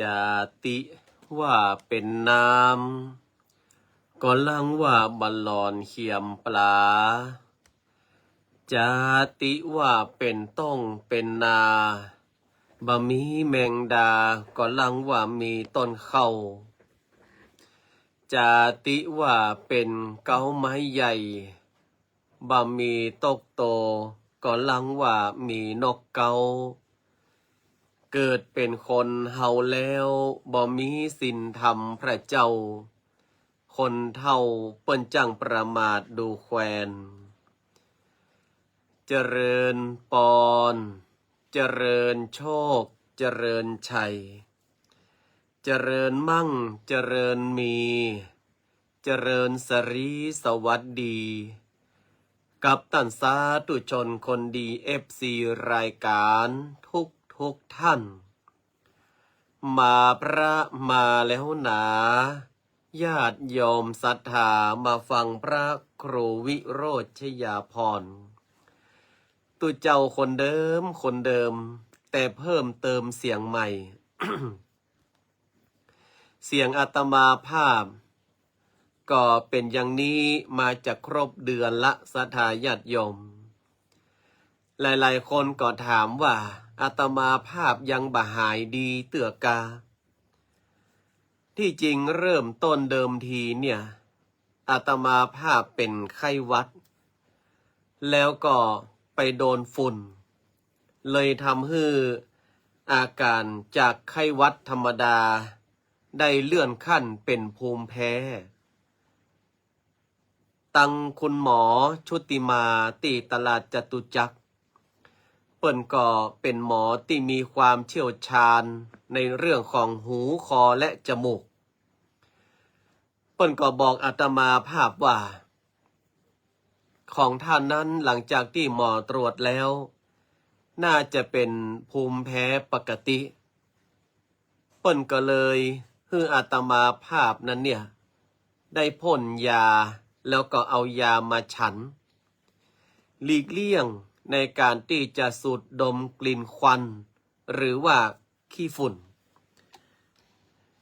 ຈາຕິວ່າເປັນນ້ຳ ກໍລັງວ່າບາລອນຂຽມປາ. ຈາຕິວ່າເປັນຕົງເປັນນາ ບໍ່ມີແມງດາ ກໍລັງວ່າມີຕົ້ນເຂົ້າ. ຈາຕິວ່າເປັນເກົ້າໄມ້ໃຫຍ່ ບໍ່ມີຕົກໂຕ ກໍລັງວ່າມີນົກເກົ້າ. ເກີດເປັນຄົນເຮົາແລ້ວ ບໍ່ມີສິນທຳພະເຈົ້າ. ຄົນເຖົ້າເພິ່ນຈັ່ງປະໝາດດູແຄວນ. ຈະເລີນປອນ ຈະເລີນໂຊກ ຈະເລີນໄຊ ຈະເລີນໝັ້ງ ຈະເລີນມີ ຈະເລີນສະລີສະຫວັດດີ ກັບທ່ານສາທຸຊົນຄົນດີ ເອັຟຊີ ລາຍການທຸກໆທ່ານ. ມາພະມາແລ້ວນາ ຍາດໂຍມສັດທາ ມາຟັງພະຄູວິໂຣດ ຊະຍາພອນ ຕຸເຈົ້າຄົນເດີມ ຄົນເດີມ ແຕ່ເພີ່ມເຕີມສຽງໃໝ່. ສຽງອາດຕະມາພາບກໍເປັນຢ່າງນີ້ມາຈະຄົບເດືອນລະ ສັດທາຍາດໂຍມ. ຫຼາຍໆຄົນກໍຖາມວ່າ ອາດຕະມາພາບຍັງບໍ່ຫາຍດີເທື່ອກາ? ທີ່ຈິງເລີ່ມຕົ້ນເດີມທີເນ່ຍ ອາດຕະມາພາບເປັນໄຂ້ຫວັດ ແລ້ວກໍໄປໂດນຝຸ່ນ ເລີຍທຳໃຫ້ອາການຈາກໄຂ້ຫວັດທຳມະດາ ໄດ້ເລື່ອນຂັ້ນເປັນພູມແພ້. ທັງຄຸນໝໍຊຸຕິມາ ທີ່ຕະຫຼາດຈະຕຸຈັກ ເພິ່ນກໍເປັນໝໍທີ່ມີຄວາມຊ່ຽວຊານໃນເລື່ອງຂອງຫູ, ຄໍ ແລະ ຈະມູກ. ເພິ່ນກໍບອກອາດຕະມາພາບວ່າ ຂອງທ່ານນັ້ນ ຫຼັງຈາກທີ່ໝໍຕຣວດແລ້ວ ໜ້າຈະເປັນພູມແພ້ປົກກະຕິ. ເພິ່ນກໍເລີຍໃຫ້ອາດຕະມາພາບນັ້ນເນ່ຍ ໄດ້ພົ່ນຢາ ແລ້ວກໍເອົາຢາມາສັນ ຫຼີກລ່ຽງໃນການທີ່ຈະສູດດົມກິ່ນຄວັນ ຫຼືວ່າຂີ້ຝຸ່ນ.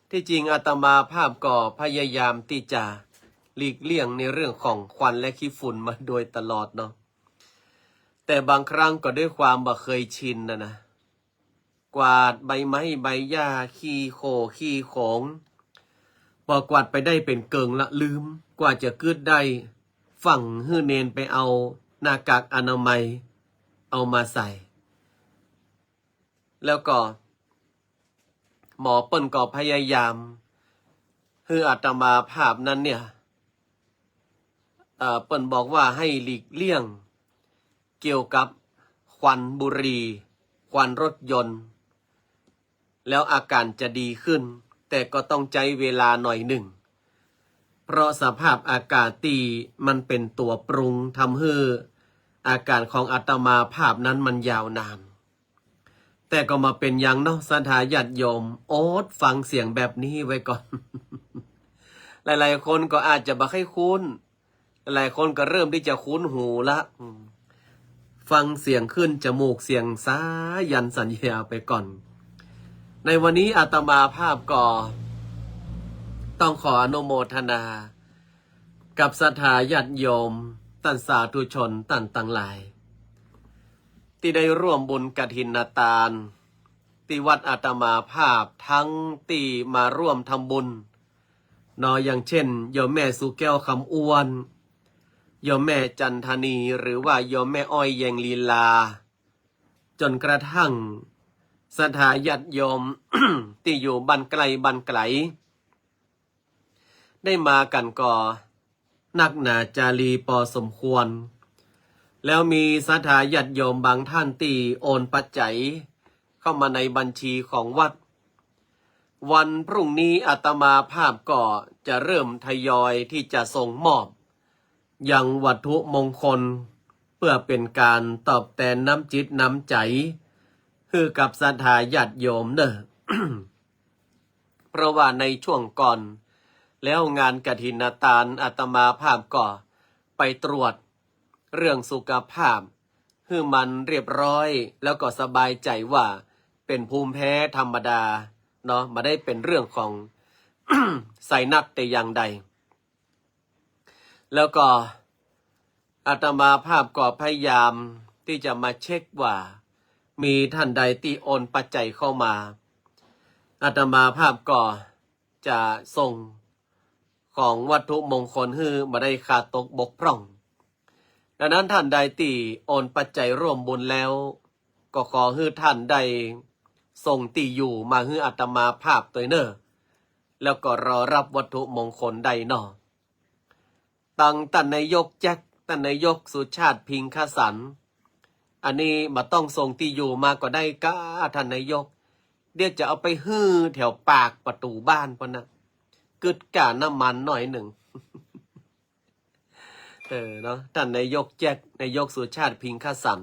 ທີ່ຈິງອາດຕະມາພາບກໍພະຍາຍາມທີ່ຈະຫຼີກລ່ຽງໃນເລື່ອງຂອງຄວັນ ແລະ ຂີ້ຝຸ່ນມາໂດຍຕະຫຼອດເນາະ, ແຕ່ບາງຄັ້ງກໍດ້ວຍຄວາມບໍ່ເຄີຍຊິນນະນະ ກວາດໃບໄມ້ໃບຫຍ້າ ຂີ້ໂຄຂີ້ໂຂງ, ພໍກວາດໄປໄດ້ເປັນເກິ່ງລະລືມ, ກວ່າຈະກຶດໄດ້ ຝັງໃຫ້ເນນໄປເອົາໜ້າກາກອະນາໄມເອົາມາໃສ່. ແລ້ວກໍໝໍເພິ່ນກໍພະຍາຍາມໃຫ້ອາດຕະມາພາບນັ້ນເນ່ຍ ເອີ່ ເພິ່ນບອກວ່າໃຫ້ຫຼີກລ່ຽງກ່ຽວກັບຄວັນບຸຫຼີ່, ຄວັນລົດຍົນ, ແລ້ວອາການຈະດີຂຶ້ນ, ແຕ່ກໍຕ້ອງໃຊ້ເວລາໜ້ອຍໜຶ່ງ, ເພາະສະພາບອາກາດທີ່ມັນເປັນຕົວປຸງ ທຳໃຫ້ອາການຂອງອາດຕະມາພາບນັ້ນມັນຍາວນານ. ແຕ່ກໍບໍ່ເປັນຫຍັງເນາະ ສັດທາຍາດໂຍມ, ອົດຟັງສຽງແບບນີ້ໄວ້ກ່ອນ. ຫຼາຍໆຄົນກໍອາດຈະບໍ່ຄ່ອຍຄຸ້ນ, ຫຼາຍໆຄົນກໍເລີ່ມທີ່ຈະຄຸ້ນຫູລະ. ອືມ, ຟັງສຽງຂຶ້ນຈະມູກ ສຽງສາຢັນສັນຍາໄປກ່ອນ. ໃນວັນນີ້ອາດຕະມາພາບກໍຕ້ອງຂໍອະນຸໂມທະນາກັບສັດທາຍາດໂຍມ ທ່ານສາທຸຊົນທ່ານທັງຫຼາຍ ທີ່ໄດ້ຮ່ວມບຸນກະຖິນນະທານທີ່ວັດອາດຕະມາພາບ, ທັງທີ່ມາຮ່ວມທຳບຸນເນາະ, ຢ່າງເຊັ່ນ ໂຍມແມ່ສຸແກ້ວ ຄຳອ້ວນ, ໂຍມແມ່ຈັນທະນີ ຫຼືວ່າໂຍມແມ່ອ້ອຍ ແຢງລີລາ, ຈົນກະທັ້ງສັດທາຍາດໂຍມ ທີ່ຢູ່ບ້ານໃກ້ບ້ານໄກ ໄດ້ມາກັນກໍໜັກໜາຈາລີພໍສົມຄວນ, ແລ້ວມີສັດທາຍາດໂຍມບາງທ່ານທີ່ໂອນປັດໄຈເຂົ້າມາໃນບັນຊີຂອງວັດ. ວັນພລຸ່ງນີ້ອາດຕະມາພາບກໍຈະເລີ່ມທະຍອຍທີ່ຈະສົ່ງມອບ ຍັງວັດຖຸມົງຄົນ ເພື່ອເປັນການຕອບແທນນ້ຳຈິດນ້ຳໃຈໃຫ້ກັບສັດທາຍາດໂຍມເດີ້. ເພາະວ່າໃນຊ່ວງກ່ອນແລ້ວງານກະຖິນນະທານ ອາດຕະມາພາບກໍໄປຕວດເລື່ອງສຸຂະພາບໃຫ້ມັນຮຽບຮ້ອຍ ແລ້ວກໍສະບາຍໃຈວ່າເປັນພູມແພ້ທຳມະດາ ເນາະ ບໍ່ໄດ້ເປັນເລື່ອງຂອງ ໄຊນັດແຕ່ຢ່າງໃດ. ແລ້ວກໍອາດຕະມາພາບກໍພະຍາຍາມທີ່ຈະມາເຊັກວ່າມີທ່ານໃດທີ່ໂອນປັດໄຈເຂົ້າມາ ອາດຕະມາພາບກໍຈະສົ່ງຂອງວັດຖຸມົງຄົນໃຫ້ບໍ່ໄດ້ຂາດຕົກບົກຜ່ອງ. ດັ່ງນັ້ນທ່ານໃດທີ່ໂອນປັດໄຈຮ່ວມບຸນແລ້ວ ກໍຂໍໃຫ້ທ່ານໄດ້ສົ່ງທີ່ຢູ່ມາໃຫ້ອາດຕະມາພາບໂດຍເນີ ແລ້ວກໍລໍຮັບວັດຖຸມົງຄົນໄດ້ເນາະ. ທັງທ່ານນາຍົກແຈັກ, ທ່ານນາຍົກສຸຊາດ ພິງຄະສັນ, ອັນນີ້ບໍ່ຕ້ອງສົ່ງທີ່ຢູ່ມາກໍໄດ້ກະທ່ານນາຍົກ, ດຽວຈະເອົາໄປໃຫ້ແຖວປາກປະຕູບ້ານພຸ້ນນະ, ກຶດການ້ຳມັນໜ້ອຍໜຶ່ງ. ເອີເນາະ ທ່ານນາຍົກແຈັກ, ນາຍົກສຸຊາດ ພິງຄະສັນ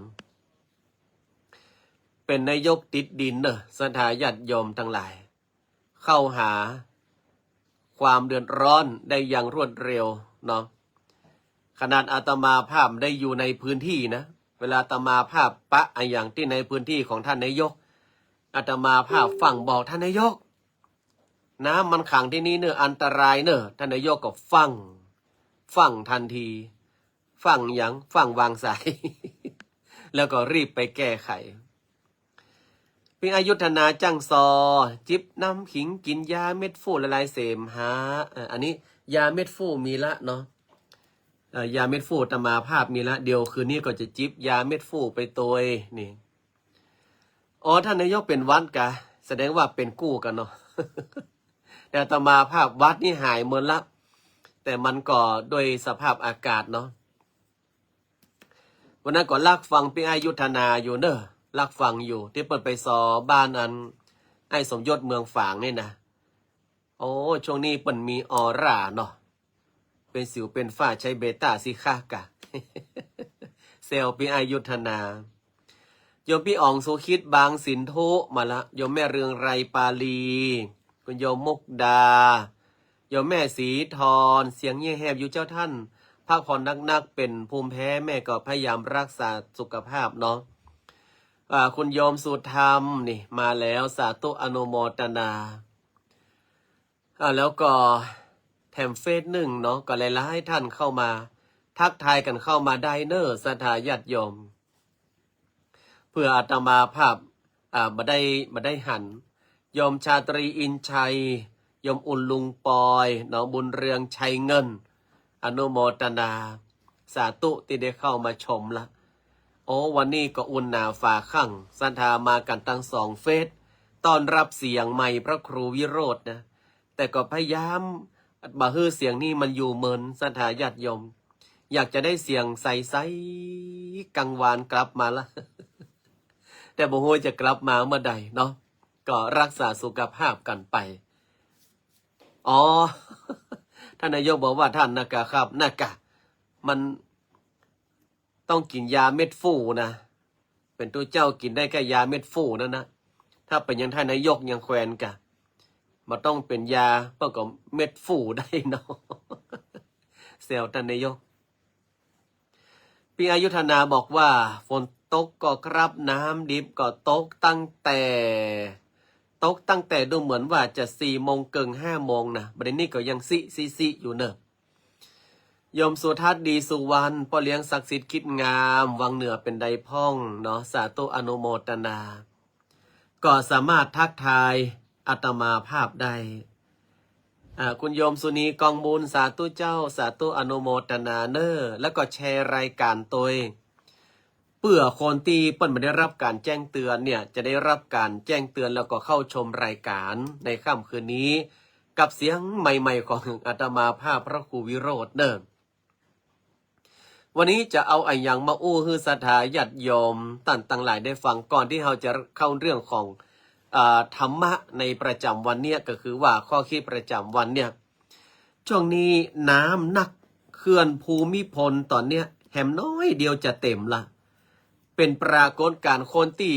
ເປັນນາຍົກຕິດດິນເນີ ສັດທາຍາດໂຍມທັງຫຼາຍ, ເຂົ້າຫາຄວາມເດືອດຮ້ອນໄດ້ຢ່າງລວດເລັວເນາະ. ຂະໜາດອາດຕະມາພາບໄດ້ຢູ່ໃນພື້ນທີ່ນະ, ເວລາອາດຕະມາພາບປະອາຫຍັງທີ່ໃນພື້ນທີ່ຂອງທ່ານນາຍົກ, ອາດຕະມາພາບຟັງບອກທ່ານນາຍົກ, ນ້ຳມັນຂັງທີ່ນີ້ເນີ ອັນຕະລາຍເນີ. ທ່ານນາຍົກກໍຟັງ, ຟັງທັນທີ. ຟັງຫຍັງ? ຟັງວາງສາຍ ແລ້ວກໍຣີບໄປແກ້ໄຂ. ປີອາຍຸທນາຈັງຊໍ, ຈິບນ້ຳຂິງ ກິນຢາເມັດຟູຫຼາຍໆເສມຫະ. ເອີ ອັນນີ້ຢາເມັດຟູມີລະເນາະ, ເອີ ຢາເມັດຟູອາດຕະມາພາບມີລະ. ດຽວຄືນນີ້ກໍຈະຈິບຢາເມັດຟູໄປໂຕຍນີ້. ອໍ ທ່ານນາຍົກເປັນຫວັດກະ ສະແດງວ່າເປັນຄູ່ກັນເນາະ. ແຕ່ອາດຕະມາພາບຫວັດນີ້ຫາຍໝົດລະ, ແຕ່ມັນກໍດ້ວຍສະພາບອາກາດເນາະ. ວັນນັ້ນກໍລັກຟັງພີ່ອ້າຍຍຸດທະນາຢູ່ເນີ, ລັກຟັງຢູ່ ທີ່ເພິ່ນໄປຊໍບ້ານອັນອ້າຍສົມຍົດເມືອງຝາງນີ້ນະ. ໂອ້ ຊ່ວງນີ້ເພິ່ນມີອອຣາເນາະ, ເປັນສິວເປັນຟ້າໃຊ້ເບຕ້າຊິຄະກະ ແຊວພີ່ອ້າຍຍຸດທະນາ. ໂຍມພີ່ອອງສຸຄິດ ບາງສິນທຸ ມາລະ, ໂຍມແມ່ເຮືອງໄຣ ປາລີ, ຄຸນໂຍມມຸກດາ, ໂຍມແມ່ສີທອນ, ສຽງເງ່ຍແຮບຢູ່ເຈົ້າທ່ານ, ພັກຜ່ອນໜັກໆ ເປັນພູມແພ້, ແມ່ກໍພະຍາຍາມຮັກສາສຸຂະພາບເນາະ. ອາ ຄຸນໂຍມສຸທຳ ນີ້ມາແລ້ວ, ສາທຸ ອະນຸໂມທະນາ. ອາ ແລ້ວກໍແຖມເຟສໜຶ່ງເນາະ, ກໍຫຼາຍໆທ່ານເຂົ້າມາ ທັກທາຍກັນເຂົ້າມາໄດ້ເນີ ສັດທາຍາດໂຍມ, ເພື່ອອາດຕະມາພາບ ອາ ບໍ່ໄດ້ ບໍ່ໄດ້ຫັນ. ໂຍມຊາຕຣີ ອິນໄຊ, ໂຍມອຸ່ນລຸງປອຍເນາະ, ບຸນເຮືອງ ໄຊເງິນ, ອະນຸໂມທະນາ ສາທຸທີ່ໄດ້ເຂົ້າມາຊົມລະ. ໂອ້ ວັນນີ້ກໍອຸ່ນໜາຝາຄັງ, ສັດທາມາກັນທັງສອງເຟສ ຕ້ອນຮັບສຽງໃໝ່ພະຄູວິໂຣດນະ. ແຕ່ກໍພະຍາຍາມບໍ່ໃຫ້ສຽງນີ້ມັນຢູ່ເມີນ, ສັດທາຍາດໂຍມ ຢາກຈະໄດ້ສຽງໃສໆ ກັງວານກັບມາລະ, ແຕ່ບໍ່ຮູ້ຈະກັບມາເມື່ອໃດເນາະ, ກໍຮັກສາສຸຂະພາບກັນໄປ. ອໍ ທ່ານນາຍົກບອກວ່າ ທ່ານນະກະຄັບ ນະກະ ມັນ ຕ້ອງກິນຢາເມັດຟູນະ, ເປັນຕູ້ເຈົ້າກິນໄດ້ແຄ່ຢາເມັດຟູນັ້ນນະ. ຖ້າເປັນຫຍັງທ່ານນາຍົກຍັງແຂວນກະ ບໍ່ຕ້ອງເປັນຢາ ເພິ່ນກໍເມັດຟູໄດ້ເນາະ, ແຊວທ່ານນາຍົກ. ພີ່ອາຍຸທະນາບອກວ່າ ຝົນຕົກກໍຄັບ, ນ້ຳດິບກໍຕົກຕັ້ງແຕ່ ຕົກຕັ້ງແຕ່ດູເໝືອນວ່າຈະສີ່ໂມງເຄິ່ງ ຫ້າໂມງນະ, ບັດນີ້ກໍຍັງຊິ ຊິ ຊິຢູ່ເນີ. ໂຍມສຸທັດ ດີສຸວັນ, ພໍ່ລ້ຽງສັກສິດ ຄິດງາມ, ວັງເໜືອເປັນໃດພ້ອງເນາະ, ສາທຸ ອະນຸໂມທະນາ. ກໍສາມາດທັກທາຍອາດຕະມາພາບໄດ້. ອາ ຄຸນໂຍມສຸນີ ກອງບຸນ, ສາທຸເຈົ້າ, ສາທຸ ອະນຸໂມທະນາເນີ. ແລ້ວກໍແຊລາຍການໂດຍ ເພື່ອຄົນທີ່ເພິ່ນບໍ່ໄດ້ຮັບການແຈ້ງເຕືອນເນ່ຍ ຈະໄດ້ຮັບການແຈ້ງເຕືອນ ແລ້ວກໍເຂົ້າຊົມລາຍການໃນຄ່ຳຄືນນີ້ ກັບສຽງໃໝ່ໆຂອງອາດຕະມາພາບພະຄູວິໂຣດເດີ. ວັນນີ້ຈະເອົາອາຫຍັງມາອູ້ໃຫ້ສັດທາຍາດໂຍມທ່ານທັງຫຼາຍໄດ້ຟັງ ກ່ອນທີ່ເຮົາຈະເຂົ້າເລື່ອງຂອງ ອາ ທຳມະໃນປະຈຳວັນເນີ້ຍ ກໍຄືວ່າຂໍ້ຄິດປະຈຳວັນເນີ້ຍ. ຊ່ວງນີ້ນ້ຳໜັກ, ເຂື່ອນພູມິພົນຕອນເນີ້ຍແຮມນ້ອຍດຽວຈະເຕັມລະ. ເປັນປາກົດການຄົນທີ່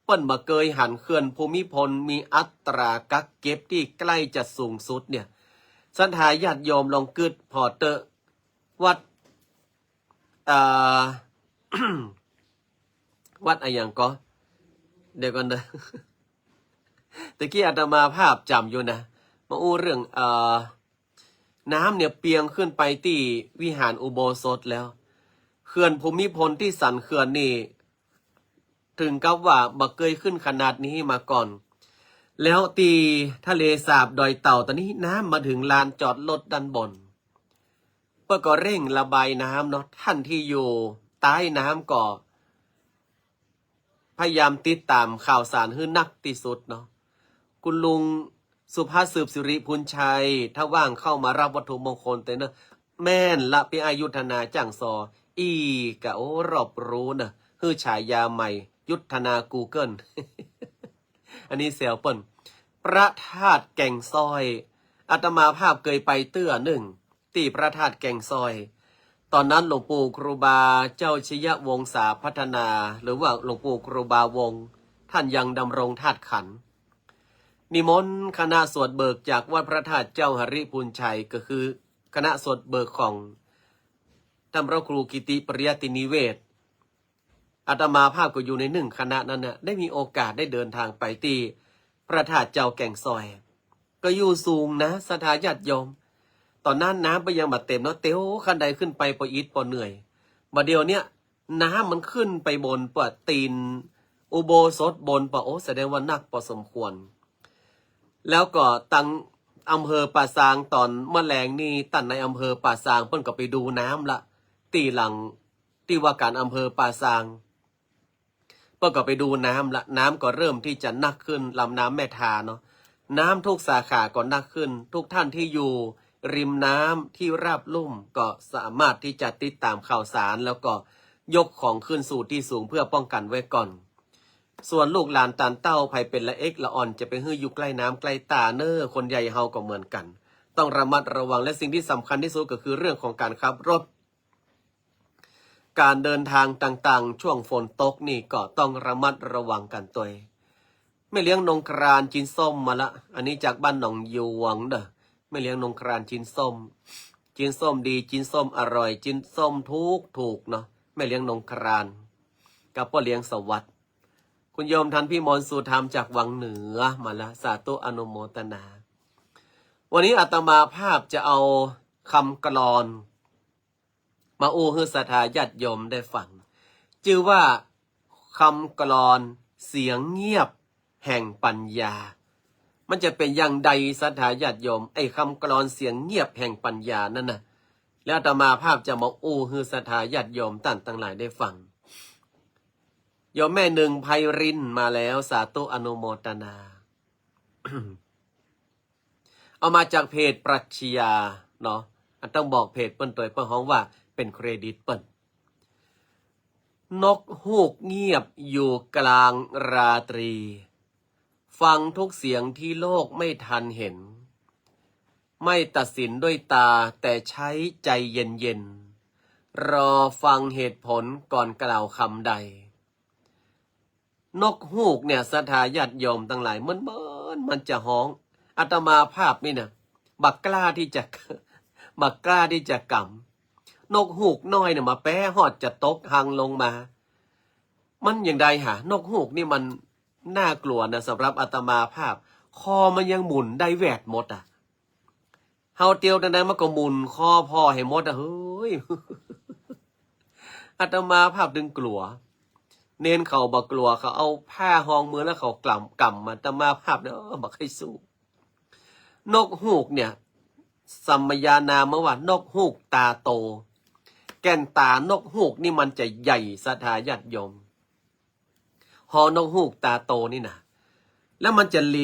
ເພິ່ນບໍ່ເຄີຍຫັນເຂື່ອນພູມິພົນມີອັດຕາກັກເກັບທີ່ໃກ້ຈະສູງສຸດເນີ້ຍ. ສັດທາຍາດໂຍມລອງຄິດພໍເຕີ ວັດ ເອີ ວັດອະຫຍັງກໍ ດຽວກ່ອນເດີ. ແຕ່ກີ້ອາດຕະມາພາບຈຳຢູ່ນະ ມາເວົ້າເລື່ອງ ເອີ ນ້ຳເນຍປ່ຽງຂຶ້ນໄປທີ່ວິຫານອຸໂບສົດແລ້ວ ເຂື່ອນພູມິພົນທີ່ສັນເຂື່ອນນີ້ ເຖິງກັບວ່າບໍ່ເຄີຍຂຶ້ນຂະໜາດນີ້ມາກ່ອນ. ແລ້ວທີ່ທະເລສາບດອຍເຕົ່າຕອນນີ້ ນ້ຳມາເຖິງລານຈອດລົດດ້ານບົນ ເພິ່ນກໍເລັ່ງລະບາຍນ້ຳເນາະ. ທ່ານທີ່ຢູ່ໃຕ້ນ້ຳກໍພະຍາຍາມຕິດຕາມຂ່າວສານໃຫ້ໜັກທີ່ສຸດເນາະ. ຄຸນລຸງສຸພາ ສືບສິລິພູນໄຊ ຖ້າວ່າງເຂົ້າມາຮັບວັດຖຸມົງຄົນເຕີເນີ. ແມ່ນລະ ເປັນອາຍຸທະນາຈ້າງຊໍ ອີກະ ໂອ້ ຮອບຮູ້ນະ ຮື້ສາຍາໃໝ່ ຍຸດທະນາກູເກີນ ອັນນີ້ແຊວເພິ່ນ. ພະທາດແກ່ງຊ້ອຍ ອາດຕະມາພາບເຄີຍໄປເທື່ອໜຶ່ງ ທີ່ພະທາດແກ່ງຊ້ອຍ ຕອນນັ້ນຫຼວງປູ່ຄູບາເຈົ້າຊະຍະວົງສາພັດທະນາ ຫຼືວ່າຫຼວງປູ່ຄູບາວົງ ທ່ານຍັງດຳລົງທາດຂັນ ນິມົນຄະນະສວດເບີກຈາກວັດພະທາດເຈົ້າຫະລິພູນໄຊ ກໍຄືຄະນະສວດເບີກຂອງທ່ານພະຄູກິຕິປະລິຍັດຕິນິເວດ. ອາດຕະມາພາບກໍຢູ່ໃນໜຶ່ງຄະນະນັ້ນນະ ໄດ້ມີໂອກາດໄດ້ເດີນທາງໄປທີ່ພະທາດເຈົ້າແກ່ງຊ້ອຍ ກໍຢູ່ສູງນະ ສັດທາຍາດໂຍມ. ຕອນນັ້ນນ້ຳໄປຍັງບໍ່ເຕັມເນາະ ເຕີວຂັ້ນໄດຂຶ້ນໄປພໍອິດພໍເໜື່ອຍ. ບັດດຽວເນຍ ນ້ຳມັນຂຶ້ນໄປບົນປະຕີນອຸໂບສົດບົນປະ ໂອ້ ສະແດງວ່າໜັກພໍສົມຄວນ. ແລ້ວກໍທາງອຳເພີປ່າຊາງ ຕອນມື້ແລງນີ້ ທ່ານນາຍອຳເພີປ່າຊາງ ເພິ່ນກໍໄປດູນ້ຳລະ ທີ່ຫຼັງ ທີ່ວ່າການອຳເພີປ່າຊາງ ເພິ່ນກໍໄປດູນ້ຳລະ ນ້ຳກໍເລີ່ມທີ່ຈະໜັກຂຶ້ນ ລຳນ້ຳແມ່ທາເນາະ ນ້ຳທຸກສາຂາກໍໜັກຂຶ້ນ. ທຸກທ່ານທີ່ຢູ່ລິມນ້ຳທີ່ລາບລຸ່ມ ກໍສາມາດທີ່ຈະຕິດຕາມຂ່າວສານ ແລ້ວກໍຍົກຂອງຂຶ້ນສູ່ທີ່ສູງເພື່ອປ້ອງກັນໄວ້ກ່ອນ. ສ່ວນລູກຫຼານຕານເຕົ້າ ໃຜເປັນລະເອັກລະອ່ອນ ຈະໄປຮື້ຢູ່ໃກ້ນ້ຳໃກ້ທ່າເນີ. ຄົນໃຫຍ່ເຮົາກໍເໝືອນກັນ ຕ້ອງລະມັດລະວັງ ແລະ ສິ່ງທີ່ສຳຄັນທີ່ສຸດກໍຄືເລື່ອງຂອງການຂັບລົດ ການເດີນທາງຕ່າງໆ ຊ່ວງຝົນຕົກນີ້ກໍຕ້ອງລະມັດລະວັງກັນໂດຍ. ແມ່ລ້ຽງນົງຄຣານ ຈິນສົ້ມມາລະ ອັນນີ້ຈາກບ້ານໜອງຢວງເດີ້. ແມ່ລ້ຽງນົງຄຣານ ຈິນສົ້ມ ຈິນສົ້ມດີ ຈິນສົ້ມອະຮ່ອຍ ຈິນສົ້ມຖືກໆເນາະ. ແມ່ລ້ຽງນົງຄຣານ ກັບພໍ່ລ້ຽງສະຫວັດ. ຄຸນໂຍມທັນພິມອນ ສູ່ທຳ ຈາກວັງເໜືອມາລະ ສາທຸອະນຸໂມທະນາ. ວັນນີ້ອາດຕະມາພາບຈະເອົາຄຳກລອນ ມາອູ່ໃຫ້ສັດທາຍາດໂຍມໄດ້ຟັງ ຊື່ວ່າ ຄຳກລອນສຽງງຽບແຫ່ງປັນຍາ. ມັນຈະເປັນຢ່າງໃດ ສັດທາຍາດໂຍມ ໄອ້ຄຳກລອນສຽງງຽບແຫ່ງປັນຍານັ້ນນະ? ແລ້ວອາດຕະມາພາບຈະມາອູ່ໃຫ້ສັດທາຍາດໂຍມທ່ານທັງຫຼາຍໄດ້ຟັງ. ໂຍມແມ່ໜຶ່ງໄພລິນມາແລ້ວ ສາທຸອະນຸໂມທະນາ. ເອົາມາຈາກເພຈປັດຊະຍາເນາະ ອັນຕ້ອງບອກເພຈເພິ່ນໂດຍ ເພິ່ນຮ້ອງວ່າເປັນເຄຣດິດເພິ່ນ. ນົກຮູ້ງຽບຢູ່ກາງລາຕຣີ ຟັງທຸກສຽງທີ່ໂລກໄມ່ທັນເຫັນ ໄມ່ຕັດສິນດ້ວຍຕາ ແຕ່ໃຊ້ໃຈເຢັນໆ ລໍຟັງເຫດຜົນກ່ອນກ່າວຄຳໃດ. ນົກຮູ້ງເນຍ ສັດທາຍາດໂຍມທັງຫຼາຍ ເມີນໆ ມັນຈະຮ້ອງ. ອາດຕະມາພາບນີ້ນະ ບັກກ້າທີ່ຈະ ບັກກ້າທີ່ຈະກຳ ນົກຮູ້ງນ້ອຍເນຍ ມາແປຮອດຈະຕົກຮັງລົງມາ. ມັນຈັ່ງໃດຫາ ນົກຮູ້ງນີ້ມັນໜ້າກົວນະ ສຳລັບອາດຕະມາພາບ. ຄໍມັນຍັງໝູນໄດ້ແວດໝົດອະ. ເຮົາຕຽວຈັ່ງໃດມັນກໍໝູນຄໍພໍໃຫ້ໝົດອະເຮີ້ຍ. ອາດຕະມາພາບຈຶ່ງກົວ ເນນເຂົາບໍ່ກົວ ເຂົາເອົາຜ້າຮອງມືແລ້ວເຂົາກຳ ກຳ ອາດຕະມາພາບເດີ ບໍ່ເຄີຍສູ້. ນົກຮູ້ງເນຍ ສຳມະຍານາມມາວ່ານົກຮູ້ງຕາໂຕ. ແກ່ນຕານົກຮູ້ງນີ້ມັນຈະໃຫຍ່ ສັດທາຍາດໂຍມ. ຫໍນົກຮູ້ງຕາໂຕນີ້ນະ ແລ້ວມັນຈະຫຼ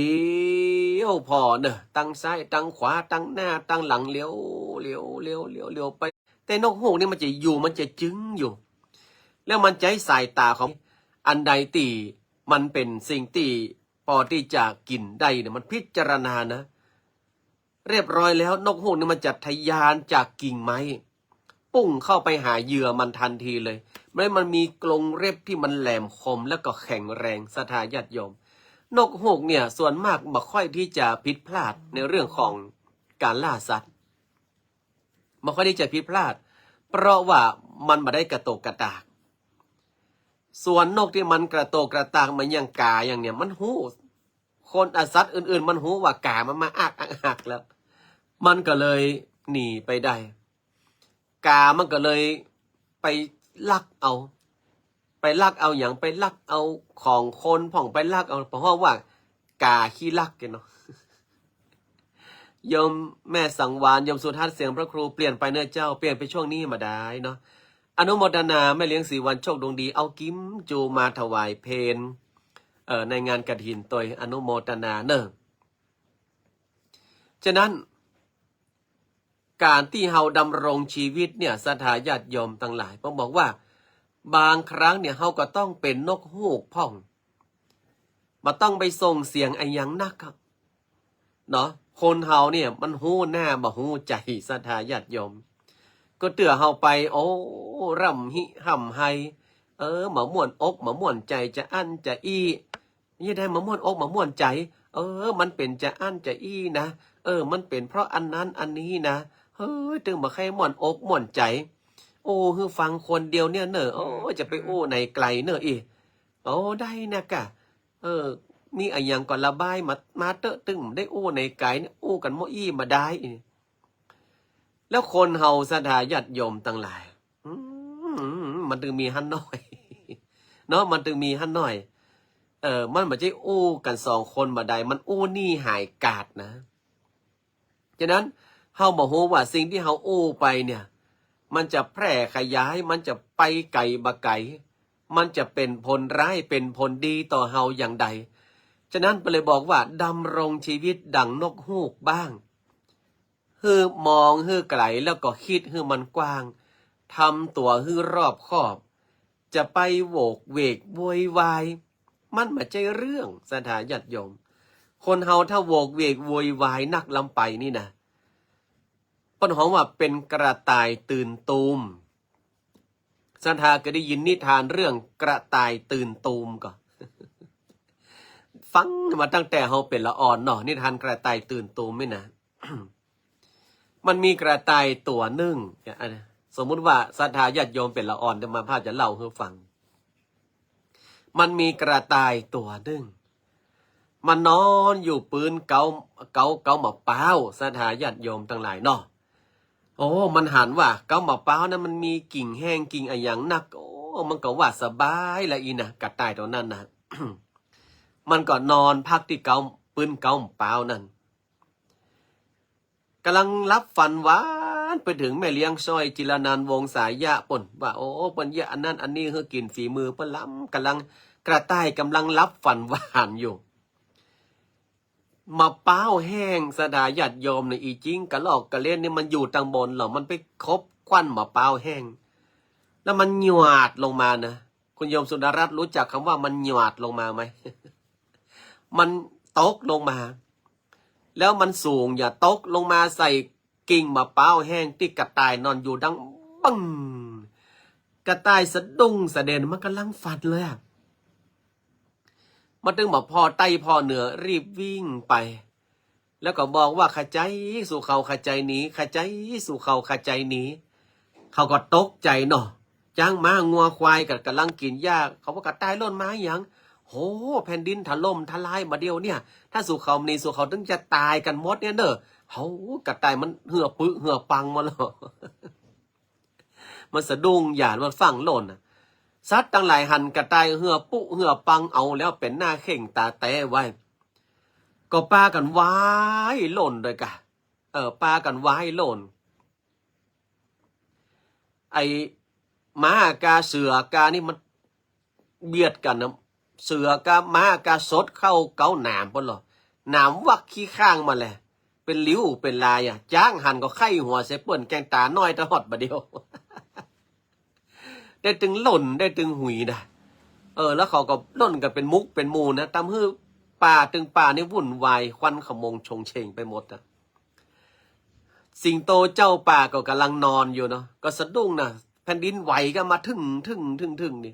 ຽວພໍເນາະ ທັງຊ້າຍທັງຂວາ ທັງໜ້າທັງຫຼັງ ຫຼຽວ ຫຼຽວ ຫຼຽວ ຫຼຽວ ຫຼຽວໄປ. ແຕ່ນົກຮູ້ງນີ້ມັນຈະຢູ່ ມັນຈະຈຶງຢູ່ ແລ້ວມັນຈະໃຫ້ສາຍຕາຂອງ ອັນໃດທີ່ມັນເປັນສິ່ງທີ່ພໍທີ່ຈະກິນໄດ້ເນຍ ມັນພິຈາລະນານະ ຮຽບຮ້ອຍແລ້ວ ນົກຮູ້ງນີ້ມັນຈະທະຍານຈາກກິ່ງໄມ້ ປຸ້ງເຂົ້າໄປຫາເຫຍື່ອມັນທັນທີເລີຍ. ແລ້ວມັນມີກົງເລັບທີ່ມັນແຫຼມຄົມ ແລ້ວກໍແຂງແຮງ ສັດທາຍາດໂຍມ. ນົກຮູ້ງເນຍ ສ່ວນມາກບໍ່ຄ່ອຍທີ່ຈະຜິດພລາດໃນເລື່ອງຂອງການລ່າສັດ ບໍ່ຄ່ອຍທີ່ຈະຜິດພລາດ ເພາະວ່າມັນບໍ່ໄດ້ກະໂຕກກະຕາກ. ສ່ວນນົກທີ່ມັນກະໂຕກກະຕາກ ມັນຫຍັງກາຫຍັງເນຍ ມັນຮູ້ ຄົນ ອາ ສັດອື່ນໆ ມັນຮູ້ວ່າກາມັນມາອາກໆໆແລ້ວ ມັນກໍເລີຍໜີໄປໄດ້. ກາມັນກໍເລີຍໄປລັກເອົາ ໄປລັກເອົາຫຍັງ? ໄປລັກເອົາຂອງຄົນພ້ອມ ໄປລັກເອົາ ເພາະເຮົາວ່າກາຂີ້ລັກເນາະ. ໂຍມແມ່ສັງວານ ໂຍມສຸທັດ ສຽງພະຄູປ່ຽນໄປເນີເຈົ້າ ປ່ຽນໄປຊ່ວງນີ້ມາໄດ້ເນາະ. ອະນຸໂມທະນາແມ່ລ້ຽງສີວັນ ໂຊກດວງດີ ເອົາກິມຈູມາຖວາຍເພນ ເອີ ໃນງານກະຖິນໂຕຍ ອະນຸໂມທະນາເນີ. ສະນັ້ນ ການທີ່ເຮົາດຳລົງຊີວິດເນຍ ສັດທາຍາດໂຍມທັງຫຼາຍ ເພິ່ນບອກວ່າ ບາງຄັ້ງເນຍ ເຮົາກໍຕ້ອງເປັນນົກຮູ້ພ້ອມ ບໍ່ຕ້ອງໄປສົ່ງສຽງອີ່ຫຍັງໜັກເນາະ. ຄົນເຮົາເນຍ ມັນຮູ້ໜ້າບໍ່ຮູ້ໃຈ ສັດທາຍາດໂຍມ. ກໍເທື່ອເຮົາໄປ ໂອ້ ຮ່ຳຮິຮ່ຳໄຮ ເອີ ມາມ່ວນອົກມາມ່ວນໃຈ ຈະອັ້ນຈະອີ້ ເຮັດໃຫ້ມາມ່ວນອົກມາມ່ວນໃຈ ເອີ ມັນເປັນຈະອັ້ນຈະອີ້ນະ ເອີ ມັນເປັນເພາະອັນນັ້ນອັນນີ້ນະ ເຮີ້ຍ ຈຶ່ງບໍ່ໃຄ່ມ່ວນອົກມ່ວນໃຈ. ໂອ້ ຄືຟັງຄົນດຽວເນຍເນີ ໂອ້ ຈະໄປໂອ້ໃນໄກເນີອີ ໂອ້ ໄດ້ນະກະ ເອີ ມີອີ່ຫຍັງກໍລະບາຍມາ ມາເຕີ ຕຶງໄດ້ໂອ້ໃນໄກ ໂອ້ກັນໝົດອີ່ມາໄດ້. ແລ້ວຄົນເຮົາ ສັດທາຍາດໂຍມທັງຫຼາຍ ອືມ ມັນຈຶ່ງມີຫັ້ນໜ້ອຍເນາະ ມັນຈຶ່ງມີຫັ້ນໜ້ອຍ ເອີ ມັນບໍ່ໃຊ່ໂອ້ກັນສອງຄົນບໍ່ໄດ້ ມັນໂອ້ໜີຫາຍກາດນະ. ສະນັ້ນ ເຮົາບໍ່ຮູ້ວ່າສິ່ງທີ່ເຮົາໂອ້ໄປເນຍ ມັນຈະແຜ່ຂະຫຍາຍ ມັນຈະໄປໄກບໍ່ໄກ ມັນຈະເປັນຜົນຮ້າຍເປັນຜົນດີຕໍ່ເຮົາຢ່າງໃດ. ສະນັ້ນ ເພິ່ນເລີຍບອກວ່າ ດຳລົງຊີວິດດັ່ງນົກຮູ້ບ້າງ ຄືມອງໃຫ້ໄກ ແລ້ວກໍຄິດໃຫ້ມັນກວ້າງ ທຳຕົວໃຫ້ຮອບຄອບ ຈະໄປໂຫວກເວກໂວຍວາຍ ມັນບໍ່ໃຊ່ເລື່ອງ ສັດທາຍາດໂຍມ. ຄົນເຮົາຖ້າໂຫວກເວກໂວຍວາຍໜັກລຳໄປນີ້ນະ ເພິ່ນຮ້ອງວ່າເປັນກະຕ່າຍຕື່ນຕູມ. ສັດທາເຄີຍໄດ້ຍິນນິທານເລື່ອງກະຕ່າຍຕື່ນຕູມກໍ ຟັງມາຕັ້ງແຕ່ເຮົາເປັນລະອ່ອນເນາະ ນິທານກະຕ່າຍຕື່ນຕູມນີ້ນະ. ມັນມີກະຕ່າຍຕົວໜຶ່ງ ສົມມຸດວ່າສັດທາຍາດໂຍມເປັນລະອ່ອນ ດຽວມາພາຈະເລົ່າໃຫ້ຟັງ. ມັນມີກະຕ່າຍຕົວໜຶ່ງ ມັນນອນຢູ່ປຶ້ນເກົາ ເກົາ ເກົາໝາກພ້າວ ສັດທາຍາດໂຍມທັງຫຼາຍເນາະ. ໂອ້ ມັນຫັນວ່າເກົາໝາກພ້າວນັ້ນມັນມີກິ່ງແຫ້ງກິ່ງອະຫຍັງໜັກ ໂອ້ ມັນກໍວ່າສະບາຍລະອີນະ ກະຕ່າຍຕົວນັ້ນນະ. ມັນກໍນອນພັກທີ່ເກົາ ປຶ້ນເກົາໝາກພ້າວນັ້ນ ກຳລັງຫຼັບຝັນຫວານ ໄປເຖິງແມ່ລ້ຽງຊ້ອຍ ຈິລະນັນ ວົງສາຍະ ເພິ່ນວ່າ ໂອ້ ເພິ່ນຢາກອັນນັ້ນອັນນີ້ ເຮັດກິນຝີມືເພິ່ນລຳ ກຳລັງ ກະຕ່າຍກຳລັງຫຼັບຝັນຫວານຢູ່. ໝາກພ້າວແຫ້ງ ສັດທາຍາດໂຍມນີ້ ອີຈິງກະລອກກະເລນນີ້ ມັນຢູ່ທາງບົນ ແລ້ວມັນໄປຂົບຂວັນໝາກພ້າວແຫ້ງ ແລ້ວມັນຫຍວດລົງມານະ. ຄຸນໂຍມສຸດາລັດ ຮູ້ຈັກຄຳວ່າມັນຫຍວດລົງມາໄໝ? ມັນຕົກລົງມາ ແລ້ວມັນສູງ ຢ່າຕົກລົງມາໃສ່ ກິ່ງໝາກພ້າວແຫ້ງທີ່ກະຕ່າຍນອນຢູ່ ດັງບຶ້ງ ກະຕ່າຍສະດຸ້ງສະເດັນ ມັນກຳລັງຝັນເລີຍອະ. ມາເຖິງມາພໍ້ໃຕ້ພໍ້ເໜືອ ຣີບວິ່ງໄປ ແລ້ວກໍບອກວ່າ ຂະໄຈສູ່ເຂົາ ຂະໄຈໜີ ຂະໄຈສູ່ເຂົາ ຂະໄຈໜີ. ເຂົາກໍຕົກໃຈເນາະ ຊ້າງມ້າງົວຄວາຍກໍກຳລັງກິນຫຍ້າ ເຂົາວ່າ ກະຕ່າຍຫຼົ່ນມາຫຍັງ? ໂຫ ແຜ່ນດິນຖະຫຼົ່ມທະລາຍບາດດຽວເນຍ ຖ້າສູ່ເຂົາໜີ ສູ່ເຂົາເຖິງຈະຕາຍກັນໝົດເນຍເດີ. ເຮົາ ກະຕ່າຍມັນເຫື່ອປຶເຫື່ອປັງໝົດແລ້ວ ມັນສະດຸ້ງຢ້ານ ມັນຟັງຫຼົ່ນນະ. ສັດທັງຫຼາຍຫັນກະຕ່າຍເຫື່ອປຶເຫື່ອປັງ ເອົາແລ້ວເປັນໜ້າເຄັ່ງຕາແຕໄວ້ ກໍພາກັນຫວາຍຫຼົ່ນໂດຍກະ ເອີ ພາກັນຫວາຍຫຼົ່ນ. ໄອ້ມ້າກາເສືອການີ້ມັນບຽດກັນນະ ເສືອກາມ້າກາສົດເຂົ້າເກົາໜາມພຸ້ນເນາະ ໜາມວັກຂີ້ຄ້າງມາແຫຼະ ເປັນລິ້ວເປັນລາຍອະ. ຊ້າງຫັນກໍໄຄຫົວໃສ່ເພິ່ນ ແກ້ງຕານ້ອຍຕະຫຼອດບາດດຽວ ໄດ້ຕຶງຫຼົ່ນ ໄດ້ຕຶງຫຸຍນະ. ເອີ ແລ້ວເຂົາກໍຫຼົ່ນກັນເປັນໝູ່ເປັນໝູ່ນະ ຕຳຮືປ່າຕຶງປ່ານີ້ວຸ່ນວາຍ ຄວັນຂະໂມງໂຊງເຊງໄປໝົດນະ. ສິງໂຕເຈົ້າປ່າກໍກຳລັງນອນຢູ່ເນາະ ກໍສະດຸ້ງນະ ແຜ່ນດິນໄຫວກໍມາທຶ່ງໆໆນີ້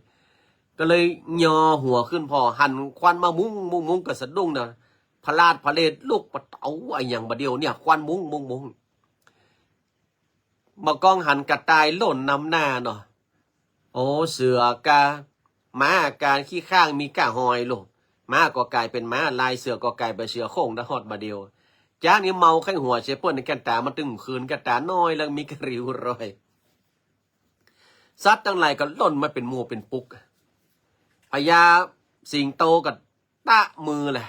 ກໍເລີຍຍໍຫົວຂຶ້ນພໍ້ ຫັນຄວັນມາມຸ້ງໆໆ ກໍສະດຸ້ງນະ ພະລາດພະເລດລຸກ ປະເຕົາ ອະຫຍັງບາດດຽວເນຍ ຄວັນມຸ້ງໆ. ບໍ່ກ້ອງຫັນກະຕ່າຍຫຼົ່ນນຳໜ້າເນາະ ໂອ ເສືອກາ ມ້າກາ ຂີ້ຄ້າງມີກະຫອຍໂລດ ມ້າກໍກາຍເປັນມ້າລາຍ ເສືອກໍກາຍເປັນເສືອໂຄ່ງ ໄດ້ຮອດບາດດຽວ. ຈ້າງນີ້ເມົາໄຂ້ຫົວໃສ່ເພິ່ນ ແກ່ນຕາມັນຕຶງຂືນ ແກ່ນຕານ້ອຍ ແລ້ວມີກະຣິ້ວລອຍ. ສັດທັງຫຼາຍກໍຫຼົ່ນມາເປັນໝູ່ເປັນປຸກ. ພະຍາສິງໂຕກໍຕະມືແຫຼະ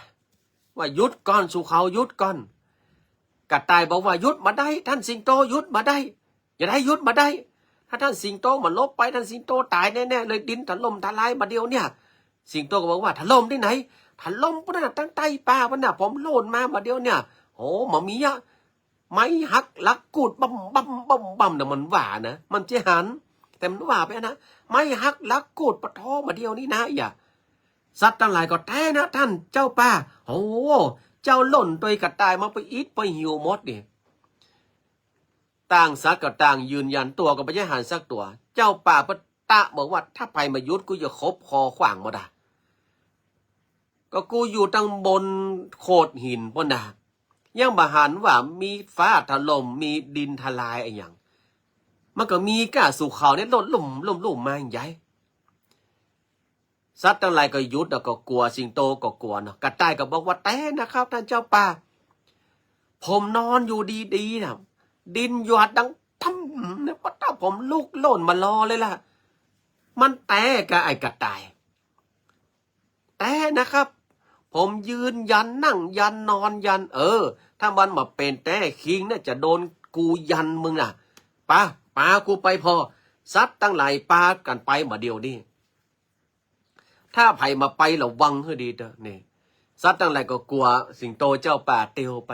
ວ່າ ຢຸດກ່ອນ ສູ່ເຂົາຢຸດກ່ອນ. ກະຕ່າຍບອກວ່າ ຢຸດມາໄດ້ ທ່ານສິງໂຕ ຢຸດມາໄດ້. ຢ່າໄດ້ ຢຸດມາໄດ້. ຖ້າທ່ານສິງໂຕມາຫຼົບໄປ ທ່ານສິງໂຕຕາຍແນ່ໆເລີຍ ດິນຖະຫຼົ່ມທະລາຍບາດດຽວເນີ້ຍ. ສິງໂຕກໍບອກວ່າ ຖະຫຼົ່ມທີ່ໃດ? ຖະຫຼົ່ມພຸ້ນນະ ຕັ້ງໃຕ້ປ່າພຸ້ນນະ ຜົມໂລ່ນມາບາດດຽວເນີ້ຍ. ໂອ້ ມາມີອະ ໄມ້ຫັກຫຼັກກູດບຳໆໆໆ ນະ ມັນວ່ານະ ມັນຈະຫັນ ແຕ່ມັນວ່າໄປນະ ໄມ້ຫັກຫຼັກກູດ ປະໂທ ບາດດຽວນີ້ນະ ອີຫຍັງ. ສັດທັງຫຼາຍກໍ ແຕ່ນະທ່ານເຈົ້າປ່າ ໂອ້ ເຈົ້າຫຼົ່ນໂຕຍກະຕ່າຍມາ ໄປອິດໄປຫິວໝົດນີ້. ຕ່າງສັດກໍຕ່າງຢືນຢັນ ຕົວກໍບໍ່ໄດ້ຫັນສັກຕົວ. ເຈົ້າປ່າເພິ່ນຕະບອກວ່າ ຖ້າໃຜມາຢຸດ ກູຈະຂົບຄໍຂວ້າງໝົດອະ. ກໍກູຢູ່ຕັ້ງບົນໂຂດຫີນພຸ້ນນະ ຍັງບໍ່ຫັນວ່າມີຟ້າຖະຫຼົ່ມ ມີດິນທະລາຍອີຫຍັງ. ມັນກໍມີກະ ສູ່ເຂົານີ້ຫຼົ່ນລຸ່ມໆໆມາຫຍັງໃຫຍ່. ສັດທັງຫຼາຍກໍຢຸດ ແລ້ວກໍກົວ ສິງໂຕກໍກົວເນາະ. ກະຕ່າຍກໍບອກວ່າ ແຕ່ນະຄັບທ່ານເຈົ້າປ່າ ຜົມນອນຢູ່ດີໆນະ ດິນຫຍວດດັງທຳ ແລ້ວກໍຖ້າຜົມລຸກໂລ່ນມາລໍເລີຍລະ. ມັນແຕ່ກະ ໄອ້ກະຕ່າຍ ແຕ່ນະຄັບ ຜົມຢືນຢັນ ນັ່ງຢັນ ນອນຢັນ. ເອີ ຖ້າມັນມາເປັນແຕ່ຄີງນະ ຈະໂດນກູຢັນມຶງນະ. ປາ ປາກູໄປພໍ. ສັດທັງຫຼາຍປາກັນໄປມາດຽວນີ້. ຖ້າໃຜມາໄປລະວັງໃຫ້ດີເດີນີ້. ສັດທັງຫຼາຍກໍກົວ ສິງໂຕເຈົ້າປ່າຕິວໄປ.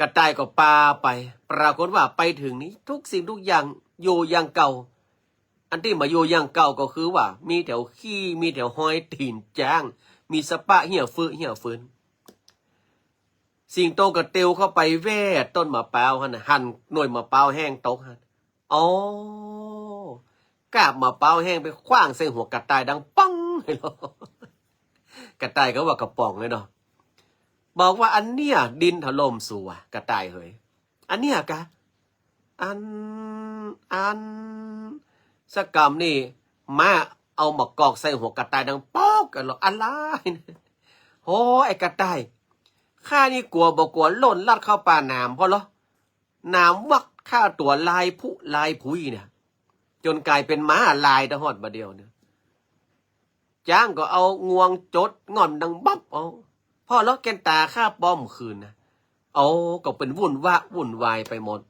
ກະຕ່າຍກໍປາໄປ. ປາກົດວ່າໄປເຖິງນີ້ ທຸກສິ່ງທຸກຢ່າງຢູ່ຢ່າງເກົ່າ. ອັນທີ່ມາຢູ່ຢ່າງເກົ່າກໍຄືວ່າ ມີແຖວຂີ້ ມີແຖວຮອຍຕີນຈ້າງ ມີສະປະເຫຍຟືເຫຍຟືນ. ສິງໂຕກໍຕິວເຂົ້າໄປແວ່ຕົ້ນມະພ້າວຫັ້ນນະ ຫັນໜ່ວຍມະພ້າວແຫ້ງຕົກຫັ້ນ. ອໍ ກາບມະພ້າວແຫ້ງໄປຂວ້າງໃສ່ຫົວກະຕ່າຍ ດັງປັງໃຫ້ໂລດ. ກະຕ່າຍກໍວ່າກະປ໋ອງເລີຍເນາະ. ບອກວ່າ ອັນເນີ້ຍດິນຖະຫຼົ່ມສູ ກະຕ່າຍເອີຍ. ອັນເນີ້ຍກະ ອັນ ອັນ ສະກຳນີ້ ມ້າເອົາໝາກກອກໃສ່ຫົວກະຕ່າຍ ດັງປອກກັນລະ ອາລາຍ. ໂຫ ໄອ້ກະຕ່າຍ ຂ້ານີ້ກົວບໍ່ກົວ ໂລດລັດເຂົ້າປ່າໜາມພໍລະ ໜາມວັກຂ້າຕົວລາຍຜຸລາຍຜຸຍນະ ຈົນກາຍເປັນມ້າລາຍຕະຮອດບາດດຽວນະ. ຈ້າງກໍເອົາງວງຈົດງ່ອນດັງບັບເອົາ ພໍລະ ແກ່ນຕາຂ້າປ້ອມຄືນນະ. ເອົາ ກໍເປັນວຸ່ນວະວຸ່ນວາຍໄປໝົດ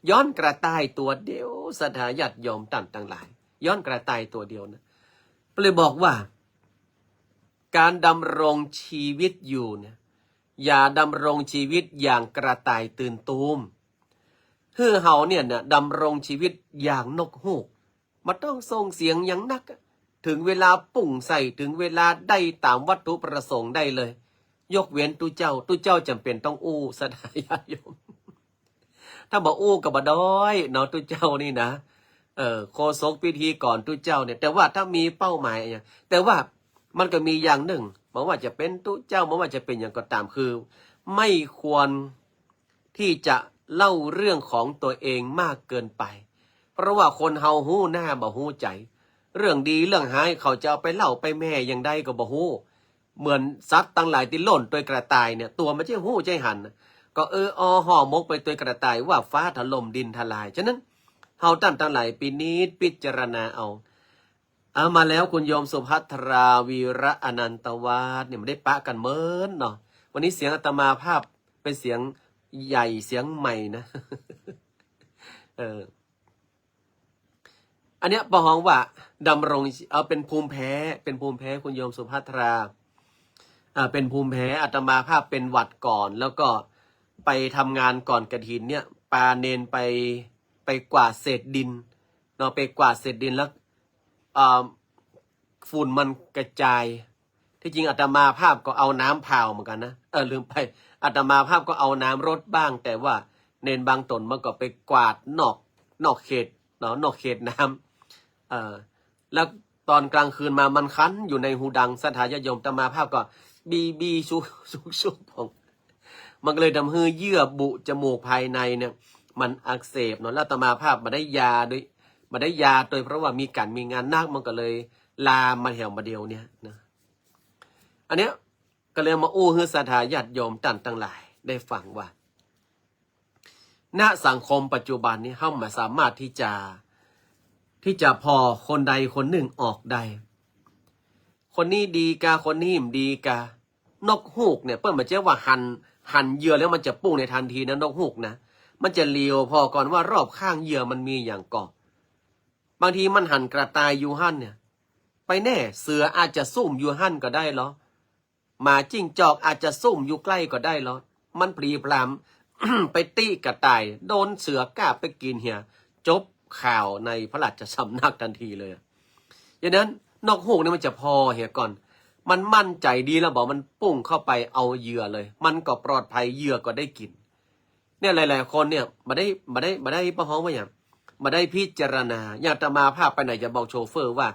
ຍ້ອນກະຕ່າຍຕົວດຽວ. ສັດທາຍາດໂຍມທ່ານທັງຫຼາຍ ຍ້ອນກະຕ່າຍຕົວດຽວນະ. ກໍເລີຍບອກວ່າ ການດຳລົງຊີວິດຢູ່ເນຍ ຢ່າດຳລົງຊີວິດຢ່າງກະຕ່າຍຕື່ນຕູມ. ຄືເຮົາເນຍນະ ດຳລົງຊີວິດຢ່າງນົກຮູ້ ບໍ່ຕ້ອງສົ່ງສຽງຫຍັງໜັກ. ເຖິງເວລາປຸ້ງໃສ່ ເຖິງເວລາໄດ້ຕາມວັດຖຸປະສົງໄດ້ເລີຍ. ຍົກເວັ້ນຕຸເຈົ້າ, ຕຸເຈົ້າຈຳເປັນຕ້ອງອູ້ ສະດາຍາດໂຍມ. ຖ້າບໍ່ອູ້ກໍບໍ່ໄດ້ເນາະ ຕຸເຈົ້ານີ້ນະ. ເອີ ໂຄສົກພິທີກອນຕຸເຈົ້ານີ້ ແຕ່ວ່າຖ້າມີເປົ້າໝາຍຫຍັງ ແຕ່ວ່າມັນກໍມີຢ່າງໜຶ່ງ ບໍ່ວ່າຈະເປັນຕຸເຈົ້າ ບໍ່ວ່າຈະເປັນຫຍັງກໍຕາມ ຄືໄມ່ຄວນ ທີ່ຈະເລົ່າເລື່ອງຂອງຕົວເອງມາກເກີນໄປ ເພາະວ່າຄົນເຮົາຮູ້ໜ້າບໍ່ຮູ້ໃຈ. ເລື່ອງດີເລື່ອງຮ້າຍເຂົາຈະເອົາໄປເລົ່າໄປແໝ່ຢ່າງໃດກໍບໍ່ຮູ້. ເໝືອນສັດທັງຫຼາຍທີ່ໂລ່ນໂຕຍກະຕ່າຍເນຍ ຕົວມັນຈະຮູ້ຈະຫັນ ກໍເອີອໍຫໍ່ໝົກໄປໂຕຍກະຕ່າຍ ວ່າຟ້າຖະຫຼົ່ມດິນທະລາຍ. ສະນັ້ນ ເຮົາທ່ານທັງຫຼາຍພິນິດພິຈາລະນາເອົາ. ເອົາ ມາແລ້ວ ຄຸນໂຍມສຸພັດທະລາ ວີລະອະນັນຕະວາດ ນີ້ ມັນໄດ້ປະກັນເມີນເນາະ. ວັນນີ້ສຽງອາດຕະມາພາບເປັນສຽງໃຫຍ່ ສຽງໃໝ່ນະ. ເອີ ອັນເນີ້ຍປະຮອງວ່າດຳລົງ ເອົາ ເປັນພູມແພ້ ເປັນພູມແພ້ ຄຸນໂຍມສຸພັດທະລາ ເປັນພູມແພ້. ອາດຕະມາພາບເປັນຫວັດກ່ອນ ແລ້ວກໍໄປທຳງານກ່ອນກະຖິນເນຍ ພາເນນໄປ ໄປກວາດເສດດິນເນາະ ໄປກວາດເສດດິນ ແລ້ວ ເອີ່ມ ຝຸ່ນມັນກະຈາຍ. ທີ່ຈິງອາດຕະມາພາບກໍເອົານ້ຳພາວເໝືອນກັນນະ. ເອີ ລືມໄປ ອາດຕະມາພາບກໍເອົານ້ຳລົດບ້າງ ແຕ່ວ່າເນນບາງຕົນມັນກໍໄປກວາດນອກ ນອກເຂດເນາະ ນອກເຂດນ້ຳ. ເອີ ແລ້ວຕອນກາງຄືນມາມັນຄັນຢູ່ໃນຫູດັງ ສັດທາຍາດໂຍມ ອາດຕະມາພາບກໍບີໆຊຸກໆ ມັນກໍເລີຍທຳໃຫ້ເຍື່ອບຸຈະມູກພາຍໃນເນຍ ມັນອັກເສບເນາະ. ແລ້ວອາດຕະມາພາບມາໄດ້ຢາໂດຍ ມາໄດ້ຢາໂດຍ ເພາະວ່າມີການມີງານໜັກ ມັນກໍເລີຍລາມມາແຖວມາດຽວເນຍນະ. ອັນເນີ້ຍ ກໍເລີຍມາອູ້ໃຫ້ສັດທາຍາດໂຍມທ່ານທັງຫຼາຍໄດ້ຟັງວ່າ ນະສັງຄົມປັດຈຸບັນນີ້ ເຮົາບໍ່ສາມາດທີ່ຈະ ທີ່ຈະພໍ້ຄົນໃດຄົນໜຶ່ງອອກໄດ້ ຄົນນີ້ດີກາ ຄົນນີ້ບໍ່ດີກາ. ນົກຮູ້ກເນຍ ເພິ່ນບໍ່ໃຊ່ວ່າຫັນ ຫັນເຫຍື່ອແລ້ວມັນຈະປຸ້ງໃນທັນທີນະ ນົກຮູ້ກນະ. ມັນຈະຫຼຽວພໍ້ກ່ອນວ່າຮອບຂ້າງເຫຍື່ອມັນມີຫຍັງເກາະ. ບາງທີມັນຫັນກະຕ່າຍຢູ່ຫັ້ນເນຍ ໄປແນ່ ເສືອອາດຈະຊຸ່ມຢູ່ຫັ້ນກໍໄດ້ເລາະ. ໝາຈິ້ງຈອກອາດຈະຊຸ່ມຢູ່ໃກ້ກໍໄດ້ເລາະ. ມັນຜລີຜລາມ ໄປຕິກະຕ່າຍ ໂດນເສືອກາບໄປກິນເຫື່ອ ຈົບຂ່າວໃນພະລາຊະສຳນັກທັນທີເລີຍ. ສະນັ້ນ ນົກຮູ້ກນີ້ມັນຈະພໍ້ເຫື່ອກ່ອນ ມັນໝັ້ນໃຈດີແລ້ວບໍ ມັນປຸ້ງເຂົ້າໄປເອົາເຫຍື່ອເລີຍ ມັນກໍປອດໄພ ເຫຍື່ອກໍໄດ້ກິນ. ເນຍ ຫຼາຍໆຄົນເນຍ ບໍ່ໄດ້ ບໍ່ໄດ້ ບໍ່ໄດ້ ບໍ່ຮ້ອງວ່າຫຍັງ ບໍ່ໄດ້ພິຈາລະນາ. ຢ່າງອາດຕະມາພາບໄປໃນຈະບອກໂຊເຟີວ່າ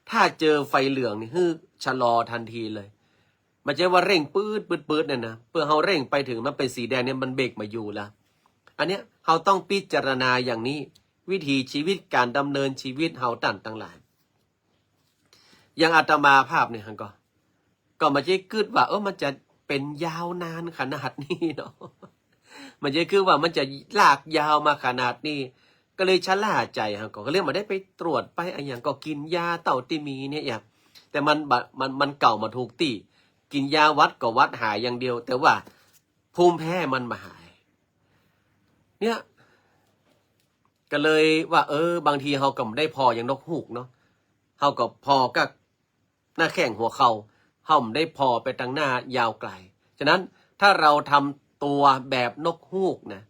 ຖ້າເຈີໄຟເຫຼືອງນີ້ ໃຫ້ຊະລໍທັນທີເລີຍ. ບໍ່ໃຊ່ວ່າເລັ່ງປືດໆໆນັ້ນນະ ເພື່ອເຮົາເລັ່ງໄປເຖິງມັນເປັນສີແດງເນຍ ມັນເບຣກບໍ່ຢູ່ລະ. ອັນເນຍ ເຮົາຕ້ອງພິຈາລະນາຢ່າງນີ້ ວິຖີຊີວິດ ການດຳເນີນຊີວິດເຮົາທ່ານທັງຫຼາຍ. ຢ່າງອາດຕະມາພາບນີ້ຫັ້ນກໍ ກໍບໍ່ໄດ້ຄິດວ່າ ເອີ ມັນຈະເປັນຍາວນານຂະໜາດນີ້ເນາະ ບໍ່ໄດ້ຄິດວ່າມັນຈະລາກຍາວມາຂະໜາດນີ້ ກໍເລີຍຊະລ່າໃຈ ເຮົາກໍເລີຍບໍ່ໄດ້ໄປຕວດໄປອີ່ຫຍັງ ກໍກິນຢາເທົ່າທີ່ມີນີ້ ແຕ່ມັນ ມັນ ມັນເກົ່າມາທຸກທີ່ ກິນຢາຫວັດກໍຫວັດຫາຍຢ່າງດຽວ ແຕ່ວ່າພູມແພ້ມັນບໍ່ຫາຍ. ເນຍ ກໍເລີຍວ່າ ເອີ ບາງທີເຮົາກໍບໍ່ໄດ້ພໍ້ຢ່າງນົກຮູ້ກເນາະ ເຮົາກໍພໍ້ກັບໜ້າແຂ້ງຫົວເຂົ່າ ເຮົາບໍ່ໄດ້ພໍ້ໄປທາງໜ້າຍາວໄກ. ສະນັ້ນ ຖ້າເຮົາທຳຕົວແບບນົກຮູ້ກນະ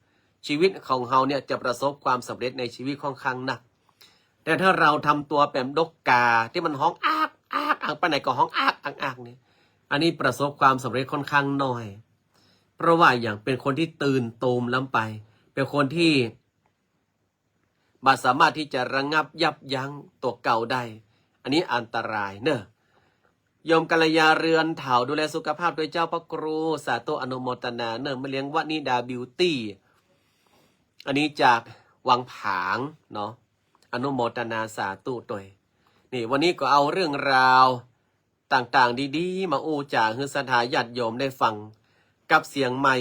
ຊີວິດຂອງເຮົາເນຍຈະປະສົບຄວາມສຳເລັດໃນຊີວິດຂ້ອນຂ້າງໜັກ. ແຕ່ຖ້າເຮົາທຳຕົວແບບນົກກາ ທີ່ມັນຮ້ອງອາກ ອາກ ອາກ ປານໃດກໍຮ້ອງອາກ ອາກ ອາກນີ້ ອັນນີ້ປະສົບຄວາມສຳເລັດຂ້ອນຂ້າງໜ້ອຍ. ເພາະວ່າຫຍັງ? ເປັນຄົນທີ່ຕື່ນໂຕມລຳໄປ ເປັນຄົນທີ່ບໍ່ສາມາດທີ່ຈະລະງັບຍັບຢັ້ງຕົວເກົ່າໄດ້ ອັນນີ້ອັນຕະລາຍເນີ. ໂຍມກັນລະຍາເຮືອນເຖົ້າ ດູແລສຸຂະພາບດ້ວຍເຈົ້າພະຄູ ສາທຸ ອະນຸໂມທະນາເນີ. ແມ່ລ້ຽງວະນິດາ ບິວຕີ່ ອັນນີ້ຈາກວັງຜາງເນາະ ອະນຸໂມທະນາສາທຸໂດຍ. ນີ້ ວັນນີ້ກໍເອົາເລື່ອງລາວຕ່າງໆດີໆ ມາອູ້ຈາໃຫ້ສັດທາຍາດໂຍມໄດ້ຟັງກັບສຽງໃໝ່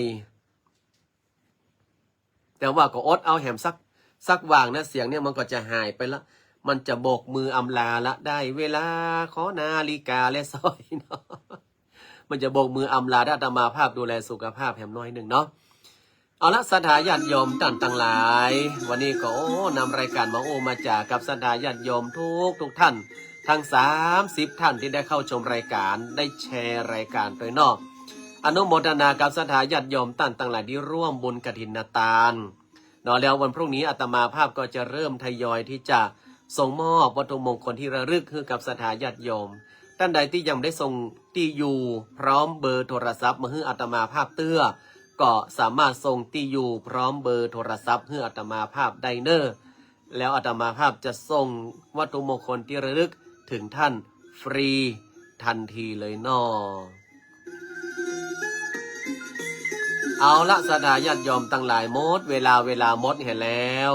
ແຕ່ວ່າກໍອົດເອົາແຮມ ສັກ ສັກຫວ່າງນະ ສຽງເນຍມັນກໍຈະຫາຍໄປລະ ມັນຈະໂບກມືອຳລາລະ ໄດ້ເວລາຂໍນາລິກາແລະສ້ອຍເນາະ ມັນຈະໂບກມືອຳລາ ອາດຕະມາພາບດູແລສຸຂະພາບແຮມໜ້ອຍໜຶ່ງເນາະ. ເອົາລະ ສັດທາຍາດໂຍມທ່ານທັງຫຼາຍ ວັນນີ້ກໍ ໂອ້ ນຳລາຍການມາໂອ້ມາຈາກັບສັດທາຍາດໂຍມທຸກໆທ່ານ ທັງສາມສິບທ່ານທີ່ໄດ້ເຂົ້າຊົມລາຍການ ໄດ້ແຊລາຍການໂດຍເນາະ. ອະນຸໂມທະນາກັບສັດທາຍາດໂຍມທ່ານທັງຫຼາຍທີ່ຮ່ວມບຸນກະຖິນນະທານເນາະ. ແລ້ວວັນພລຸ່ງນີ້ອາດຕະມາພາບກໍຈະເລີ່ມທະຍອຍທີ່ຈະສົ່ງມອບວັດຖຸມົງຄົນທີ່ລະລຶກໃຫ້ກັບສັດທາຍາດໂຍມ. ທ່ານໃດທີ່ຍັງບໍ່ໄດ້ສົ່ງທີ່ຢູ່ພ້ອມເບີໂທລະສັບມາໃຫ້ອາດຕະມາພາບເທື່ອ ກໍສາມາດສົ່ງທີ່ຢູ່ພ້ອມເບີໂທລະສັບໃຫ້ອາດຕະມາພາບໄດ້ເນີ. ແລ້ວອາດຕະມາພາບຈະສົ່ງວັດຖຸມົງຄົນທີ່ລະລຶກເຖິງທ່ານຟຣີທັນທີເລີຍເນາະ. ເອົາລະ ສັດທາຍາດໂຍມທັງຫຼາຍ ໝົດເວລາ ເວລາໝົດໃຫ້ແລ້ວ.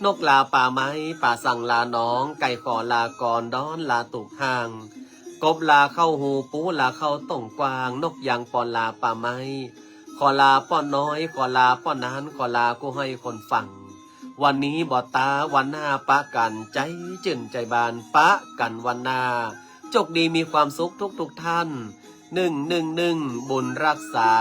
ນົກລາປ່າໄມ້ ປາສັງລາໜອງ ໄກ່ຂໍລາກອນ ດອນລາຕູບຮ່າງ ກົບລາເຂົ້າຮູ ປູລາເຂົ້າຕົງກວ້າງ ນົກຢາງປ້ອນລາປ່າໄມ້ ຂໍລາປ້ອນນ້ອຍ ຂໍລາປ້ອນນານ ຂໍລາຜູ້ໃຫ້ຄົນຟັງ ວັນນີ້ບໍ່ຕາ ວັນໜ້າປະກັນ ໃຈຈື່ນໃຈບານ ປະກັນວັນໜ້າ ໂຊກດີມີຄວາມສຸກທຸກໆທ່ານ ໜຶ່ງໜຶ່ງໜຶ່ງ ບຸນຮັກສາ.